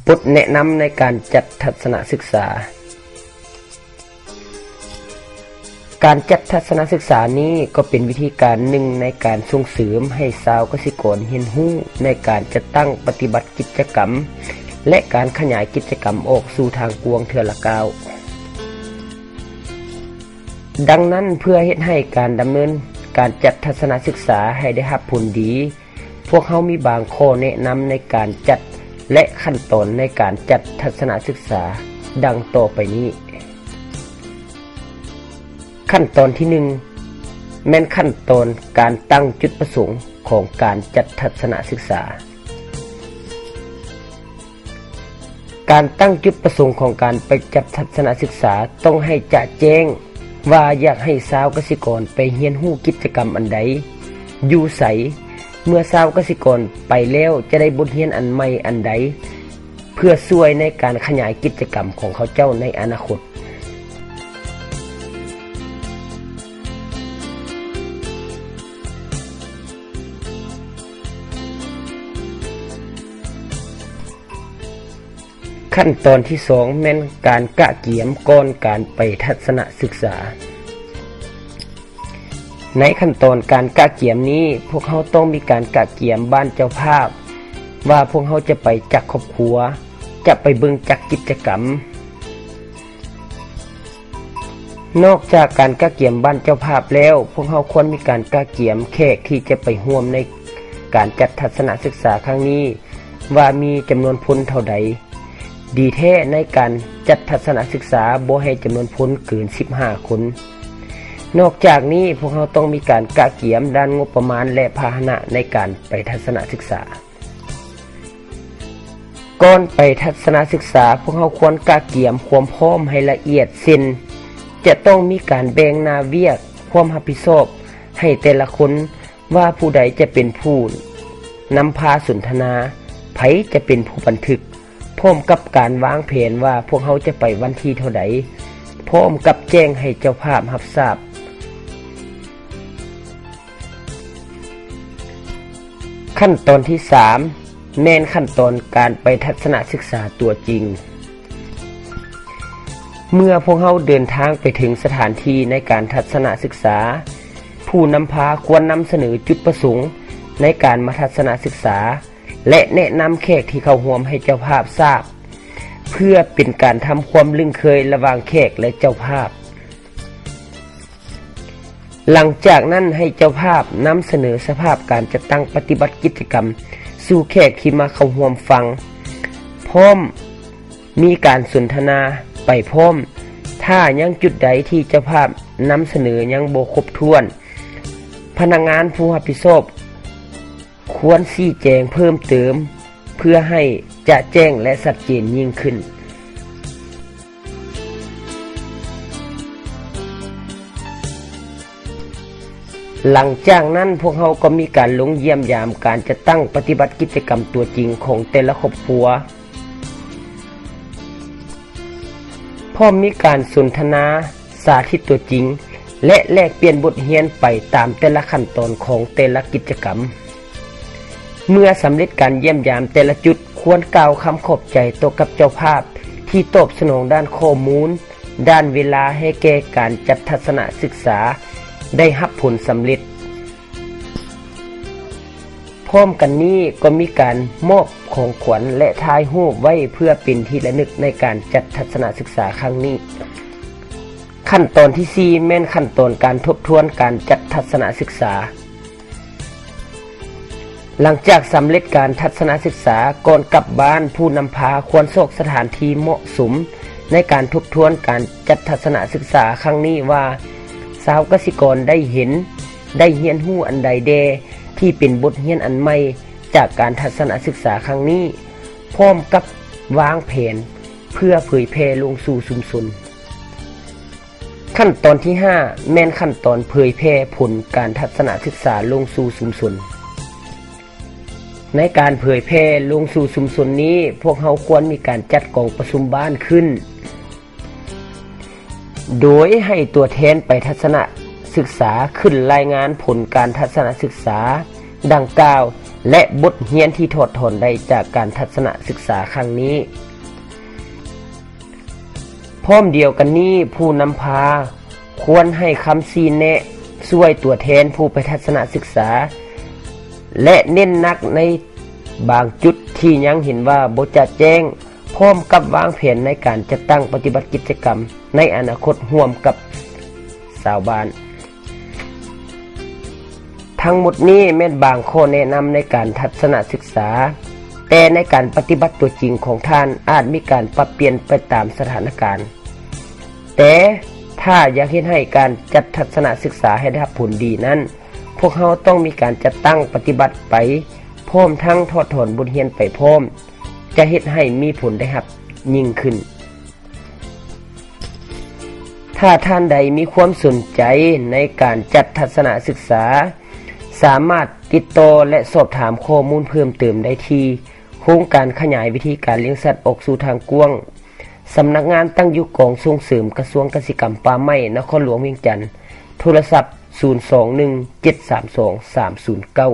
ບົດແນະນຳໃນການຈັດທັດສະນະສຶກສາ. ການຈັດທັດສະນະສຶກສານີ້ກໍເປັນວິທີການໜຶ່ງໃນການສົ່ງເສີມໃຫ້ຊາວກະສິກອນຮຽນຮູ້ໃນການຈັດຕັ້ງປະຕິບັດກິດຈະກຳ ແລະ ການຂະຫຍາຍກິດຈະກຳອອກສູ່ທາງກວ້າງເທື່ອລະກ້າວ. ດັ່ງນັ້ນ, ເພື່ອເຮັດໃຫ້ການດຳເນີນການຈັດທັດສະນະສຶກສາໃຫ້ໄດ້ຮັບຜົນດີ, ພວກເຮົາມີບາງຂໍ້ແນະນຳໃນການຈັດ ແລະ ຂັ້ນຕອນໃນການຈັດທັດສະນະສຶກສາດັ່ງຕໍ່ໄປນີ້. ຂັ້ນຕອນທີໜຶ່ງ ແມ່ນຂັ້ນຕອນການຕັ້ງຈຸດປະສົງຂອງການຈັດທັດສະນະສຶກສາ. ການຕັ້ງຈຸດປະສົງຂອງການໄປຈັດທັດສະນະສຶກສາ ຕ້ອງໃຫ້ຈະແຈ້ງວ່າຢາກໃຫ້ຊາວກະສິກອນໄປຮຽນຮູ້ກິດຈະກຳອັນໃດ, ຢູ່ໃສ, ເມື່ອຊາວກະສິກອນໄປແລ້ວຈະໄດ້ບົດຮຽນອັນໃໝ່ອັນໃດ, ເພື່ອຊ່ວຍໃນການຂະຫຍາຍກິດຈະກຳຂອງເຂົາເຈົ້າໃນອະນາຄົດ. ຂັ້ນຕອນທີສອງ ແມ່ນການກະກຽມກ່ອນການໄປທັດສະນະສຶກສາ. ໃນຂັ້ນຕອນການກະກຽມນີ້, ພວກເຮົາຕ້ອງມີການກະກຽມບ້ານເຈົ້າພາບ ວ່າພວກເຮົາຈະໄປຈັກຄອບຄົວ, ຈະໄປເບິ່ງຈັກກິດຈະກຳ. ນອກຈາກການກະກຽມບ້ານເຈົ້າພາບແລ້ວ, ພວກເຮົາຄວນມີການກະກຽມແຂກທີ່ຈະໄປຮ່ວມໃນການຈັດທັດສະນະສຶກສາຄັ້ງນີ້ ວ່າມີຈຳນວນຄົນເທົ່າໃດ. ດີແທ້ໃນການຈັດທັດສະນະສຶກສາບໍ່ໃຫ້ຈຳນວນຄົນເກີນສິບຫ້າຄົນ. ນອກຈາກນີ້, ພວກເຮົາຕ້ອງມີການກະກຽມດ້ານງົບປະມານ ແລະ ພາຫະນະໃນການໄປທັດສະນະສຶກສາ. ກ່ອນໄປທັດສະນະສຶກສາ, ພວກເຮົາຄວນກະກຽມຄວາມພ້ອມໃຫ້ລະອຽດ, ເຊັ່ນ, ຈະຕ້ອງມີການແບ່ງໜ້າວຽກຄວາມຮັບຜິດຊອບໃຫ້ແຕ່ລະຄົນ, ວ່າຜູ້ໃດຈະເປັນຜູ້ນຳພາສົນທະນາ, ໃຜຈະເປັນຜູ້ບັນທຶກ, ພ້ອມກັບການວາງແຜນວ່າພວກເຮົາຈະໄປວັນທີເທົ່າໃດ, ພ້ອມກັບແຈ້ງໃຫ້ເຈົ້າພາບຮັບຊາບ. ຂັ້ນຕອນທີສາມ ແມ່ນຂັ້ນຕອນການໄປທັດສະນະສຶກສາຕົວຈິງ. ເມື່ອພວກເຮົາເດີນທາງໄປເຖິງສະຖານທີ່ໃນການທັດສະນະສຶກສາ, ຜູ້ນຳພາຄວນນຳສະເໜີຈຸດປະສົງໃນການມາທັດສະນະສຶກສາ ແລະ ແນະນຳແຂກທີ່ເຂົ້າຮ່ວມໃຫ້ເຈົ້າພາບຊາບ, ເພື່ອເປັນການທຳຄວາມລຶ້ງເຄີຍລະຫວ່າງແຂກ ແລະ ເຈົ້າພາບ. ຫຼັງຈາກນັ້ນໃຫ້ເຈົ້າພາບນຳສະເໜີສະພາບການຈັດຕັ້ງປະຕິບັດກິດຈະກຳສູ່ແຂກທີ່ມາເຂົ້າຮ່ວມຟັງ, ພ້ອມມີການສົນທະນາໄປພ້ອມ. ຖ້າຍັງຈຸດໃດທີ່ເຈົ້າພາບນຳສະເໜີຍັງບໍ່ຄົບຖ້ວນ, ພະນັກງານຜູ້ຮັບຜິດຊອບຄວນຊີ້ແຈງເພີ່ມເຕີມ ເພື່ອໃຫ້ຈະແຈ້ງ ແລະ ຊັດເຈນຍິ່ງຂຶ້ນ. ຫຼັງຈາກນັ້ນ, ພວກເຮົາກໍມີການລົງຢ້ຽມຢາມການຈັດຕັ້ງປະຕິບັດກິດຈະກຳຕົວຈິງຂອງແຕ່ລະຄອບຄົວ, ພ້ອມມີການສົນທະນາ ສາທິດຕົວຈິງ ແລະ ແລກປ່ຽນບົດຮຽນໄປຕາມແຕ່ລະຂັ້ນຕອນຂອງແຕ່ລະກິດຈະກຳ. ເມື່ອສຳເລັດການຢ້ຽມຢາມແຕ່ລະຈຸດ, ຄວນກ່າວຄຳຂອບໃຈຕໍ່ກັບເຈົ້າພາບທີ່ຕອບສະໜອງດ້ານຂໍ້ມູນ, ດ້ານເວລາໃຫ້ແກ່ການຈັດທັດສະນະສຶກສາໄດ້ຮັບຜົນສຳເລັດ. ພ້ອມກັນນີ້ກໍມີການມອບຂອງຂວັນ ແລະ ຖ່າຍຮູບໄວ້ເພື່ອເປັນທີ່ລະນຶກໃນການຈັດທັດສະນະສຶກສາຄັ້ງນີ້. ຂັ້ນຕອນທີສີ່ ແມ່ນຂັ້ນຕອນການທົບທວນການຈັດທັດສະນະສຶກສາ. ຫຼັງຈາກສຳເລັດການທັດສະນະສຶກສາ, ກ່ອນກັບບ້ານ, ຜູ້ນຳພາຄວນຊອກສະຖານທີ່ເໝາະສົມໃນການທົບທວນການຈັດທັດສະນະສຶກສາຄັ້ງນີ້ວ່າ ຊາວກະສິກອນໄດ້ເຫັນ, ໄດ້ຮຽນຮູ້ອັນໃດແດ່ ທີ່ເປັນບົດຮຽນອັນໃໝ່ຈາກການທັດສະນະສຶກສາຄັ້ງນີ້, ພ້ອມກັບວາງແຜນເພື່ອເຜີຍແຜ່ລົງສູ່ຊຸມຊົນ. ຂັ້ນຕອນທີຫ້າ ແມ່ນຂັ້ນຕອນເຜີຍແຜ່ຜົນການທັດສະນະສຶກສາລົງສູ່ຊຸມຊົນ. ໃນການເຜີຍແຜ່ລົງສູ່ຊຸມຊົນນີ້, ພວກເຮົາຄວນມີການຈັດກອງປະຊຸມບ້ານຂຶ້ນ, ໂດຍໃຫ້ຕົວແທນໄປທັດສະນະສຶກສາຂຶ້ນລາຍງານຜົນການທັດສະນະສຶກສາດັ່ງກ່າວ ແລະ ບົດຮຽນທີ່ຖອດຖອນໄດ້ຈາກການທັດສະນະສຶກສາຄັ້ງນີ້. ພ້ອມດຽວກັນນີ້, ຜູ້ນຳພາຄວນໃຫ້ຄຳຊີ້ແນະຊ່ວຍຕົວແທນຜູ້ໄປທັດສະນະສຶກສາ ແລະ ເນັ້ນໜັກໃນບາງຈຸດທີ່ຍັງເຫັນວ່າບໍ່ຈະແຈ້ງ, ພ້ອມກັບວາງແຜນໃນການຈັດຕັ້ງປະຕິບັດກິດຈະກຳໃນອະນາຄົດຮ່ວມກັບຊາວບ້ານ. ທັງໝົດນີ້ແມ່ນບາງຂໍ້ແນະນຳໃນການທັດສະນະສຶກສາ, ແຕ່ໃນການປະຕິບັດຕົວຈິງຂອງທ່ານອາດມີການປັບປ່ຽນໄປຕາມສະຖານະການ. ແຕ່ຖ້າຢາກເຮັດໃຫ້ການຈັດທັດສະນະສຶກສາໃຫ້ໄດ້ຮັບຜົນດີນັ້ນ, ພວກເຮົາຕ້ອງມີການຈັດຕັ້ງປະຕິບັດໄປ ພ້ອມທັງຖອດຖອນບົດຮຽນໄປພ້ອມ, ຈະເຮັດໃຫ້ມີຜົນໄດ້ຮັບຍິ່ງຂຶ້ນ. ຖ້າທ່ານໃດມີຄວາມສົນໃຈໃນການຈັດທັດສະນະສຶກສາ, ສາມາດຕິດຕໍ່ ແລະ ສອບຖາມຂໍ້ມູນເພີ່ມເຕີມໄດ້ທີ່ໂຄງການຂະຫຍາຍວິທີການລ້ຽງສັດອອກສູ່ທາງກວ້າງ, ສຳນັກງານຕັ້ງຢູ່ກອງສົ່ງເສີມກະຊວງກະສິກຳປ່າໄມ້ ນະຄອນຫຼວງວຽງຈັນ, ໂທລະສັບ ສູນສອງໜຶ່ງ ເຈັດສາມສອງ ສາມສູນເກົ້າ.